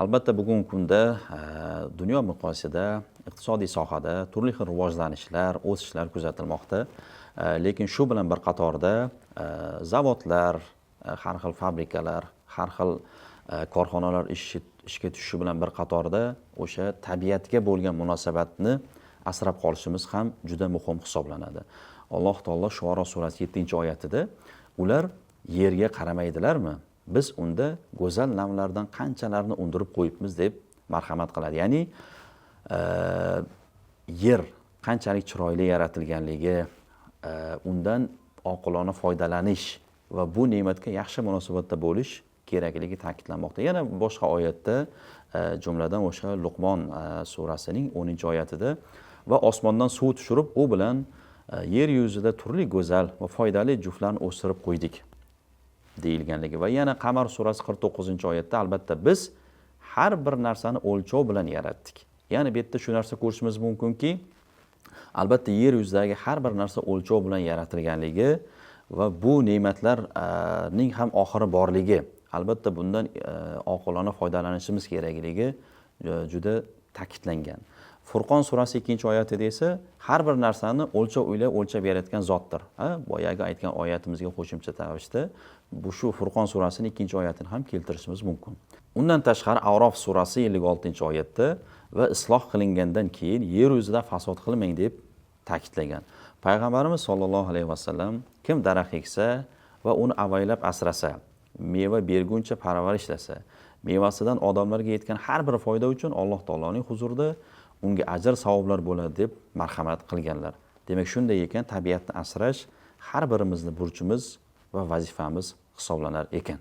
Albatta, bugungi kunda dunyo miqyosida iqtisodiy sohada turli xil rivojlanishlar, o'sishlar kuzatilmoqda. Lekin shu bilan bir qatorda zavodlar, har xil fabrikalar, har xil korxonalar ishga tushishi bilan bir qatorda o'sha tabiatga bo'lgan munosabatni asrab qolishimiz ham juda muhim hisoblanadi. Alloh taolo Shuaro surasi 7-oyatida: "Ular yerga qaramaydilarmi? Biz unda go'zal navlardan qanchalarni undirib qo'yibmiz", deb marhamat qiladi. Ya'ni yer qanchalik chiroyli yaratilganligi, undan oqilona foydalanish va bu ne'matga yaxshi munosabatda bo'lish kerakligi ta'kidlanmoqda. Yana boshqa oyatda, jumladan o'sha Luqmon surasining 10-oyatida: "Va osmondan suv tushirib, u bilan yer yuzida turli go'zal va foydali juftlarni o'stirib qo'ydik", deyilganligi va yana Qamar surasi 49-oyatda: "Albatta, biz har bir narsani o'lchov bilan yaratdik". Ya'ni bu yerda shu narsa ko'rishimiz mumkinki, albatta, yer yuzidagi har bir narsa o'lchov bilan yaratilganligi va bu ne'matlarning ham oxiri borligi, albatta, bundan oqilona foydalanishimiz kerakligi juda ta'kidlangan. Furqon surasi 2-oyatida esa: "Har bir narsani o'lchov ila o'lchab yaratgan zotdir". Ha, boyagi aytgan oyatimizga qo'shimcha ravishda bu shu Furqon surasini 2-oyatini ham keltirishimiz mumkin. Undan tashqari, Arof surasi 56-oyatda: "Va isloh qilingandan keyin yer yuzida fasod qilmang", deb ta'kidlagan. Payg'ambarimiz sollallohu alayhi vasallam: "Kim daraxt eksa va uni avaylab asrasa, meva berguncha parvarishlasa, mevasidan odamlarga yetgan har bir foyda uchun Alloh taoloning huzurida unga ajr savoblar bo'ladi", deb marhamat qilganlar. Demak, shunday ekan, tabiatni asrash har birimizni burchimiz va vazifamiz hisoblanar ekan.